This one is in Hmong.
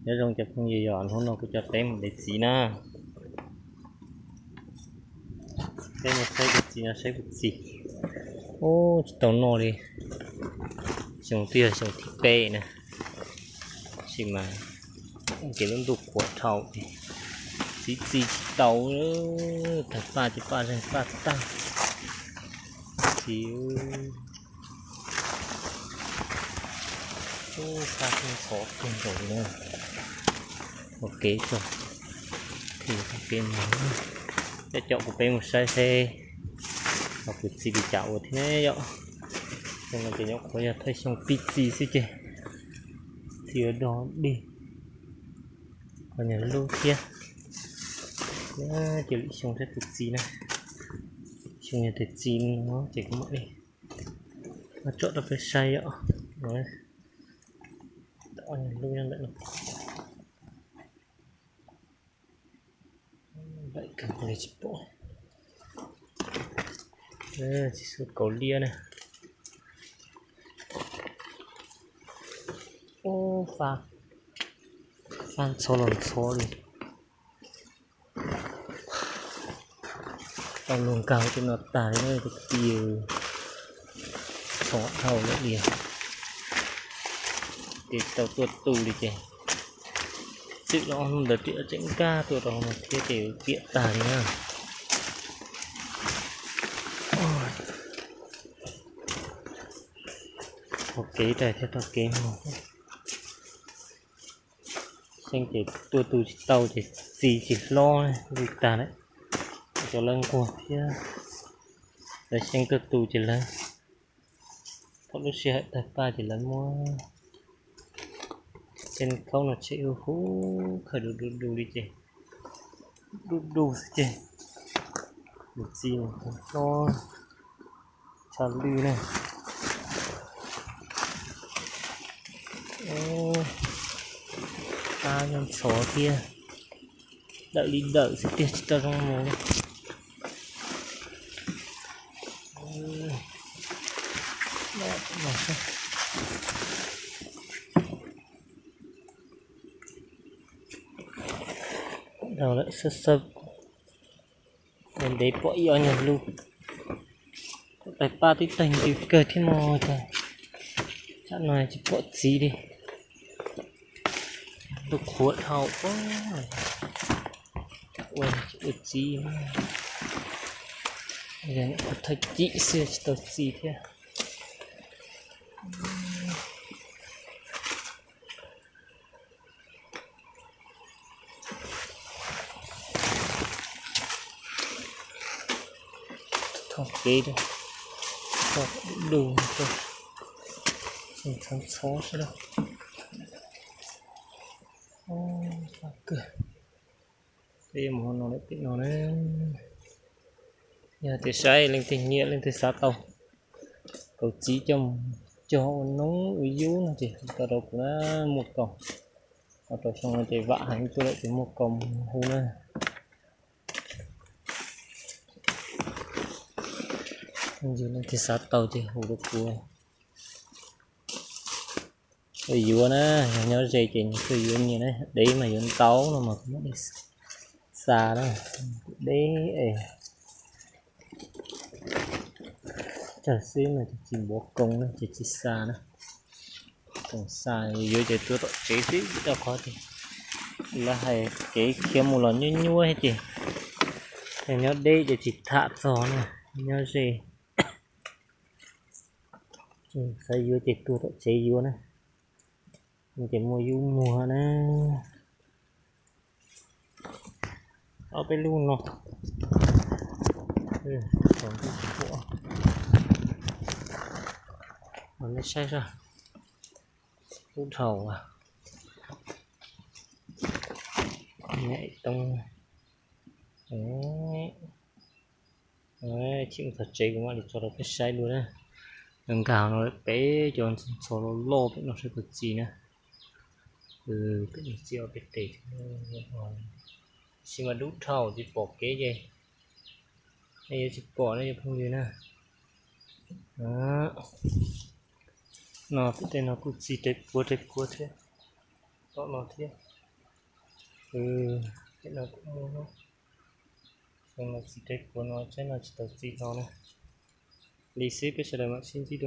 Nyob zoo cov phooj ywg, yog hnub no kuv coj peb mus de txiv na. Peb mus saib tus txiv no saib puas txi. Ub, tsis tau noj li. Xyoo twb yog xyoo thib peb na, tab sis mas kev lub ntuj qhuav dhau, txiv txi tsis tau. Tag paj ces paj zeeg paj tag. Txiv, ub, paj ntxhov kawg nkaus li na. Ua kev txog, peb mus, coj kuv peb mus saib seb ho puas txi li cas ua thiab ne yom. Xyoo no ces nyuam qhuav yog thawj xyoo pib txi xwb ces txi ua dog dig, ho nyuag lub thiab. Cia lwm xyoo saib puas txi na. Xyoo yog tias txi no ces kuv mam li tsom rau peb saib yom. Nyuag lub nyob ntawm no. Lawm kawg li tsis pom. Txiv xub kaus liab na. Ub, paj ntxhov los ntxhov li. Tau luag nkag tej no tag li na, tus tis ntxhov dhau lawm li. Ces tsis tau tuaj tu li ces txwm los hnub ntawd tiam tseem nkag tuaj rau hauv no thiab ces piam tag li na. Ua kev rais thiab tau kev mus. Xyov ces tuaj tu tsis tau ces txi tsis hlob li tag lawm. Cov lawv nquag thiab, lawv xyeej tuaj tu ces lawv, thaum lub sij hawm tag paj ces lawv muab tej khaub no tshem huv huv, khaws du du du li ces, du du xwb ces, mus txi mus hlob tshaj lwj na. Tab nyob ntxhov thiab, dawm li dawm xwb tiag tsis tau zoo mus li. Dhau lawm xwb xwb, ntev pom ib ob nyuag lub. Tais paj twb tawg ntws kawg thiab mog, cas tam no tsis pom txiv li. Ntuj qhuav dhau, ua tsis ua txiv, thawj cim xwb tsis tau txiv thiab. Thov kev, txog du du, txog ntxhov ntxhov sawv daws. Kawg, peb yuav mus hauv no lawm pem no na. Yog tias saib leej twg nyiam leej twg xav tau kaus txiv coj mus cog ua noob ua yub no ces hu tau rau kuv na, muaj kaus. Ho rau xyoo no ces vam heev tuaj lawm ces muaj kaus mus hu na. Yog leej twg xav tau ces hu rau kuv. Yuav na, yog nyob ze ces nws tuaj yuav nyias na, deb mas yuav ntau no mas kuv mam li xa na, deb es tsawg xwb mas ces tsis npuav koos na ces tsis xa na. Koos xa yuav ces tuaj tom tsev xwb, rau qhov tias lawv hais kev khiav mus los nyuaj nyuaj thiab ces, yog nyob deb ces tsis tham txog na, nyob ze xav yuav ces tuaj tom tsev yuav na, ces muaj yub muag na. Ob peb lub no, tsaus ntuj tsis pom. Mas nej saib seb, lub dhau, nyem toob. Chim mus txog tsev kuv mam li tso rau peb saib dua na. Nkag no lawm peb cov ntxhov loj loj pem no saib puas txi na. Pem no txi ob peb tes, tab sis mas dub dhau tsis pom kev ces, nej yuav tsis pom ne cov phooj ywg na. No pem tej no kuj txi rau puab rau puab thiab, tom no thiab. Ces no kuv muab xyoo no txiv rau kuv no, tsaib no tsis tau txiv hlo na. Li xwb peb sawv daws mam sib ntsib dua.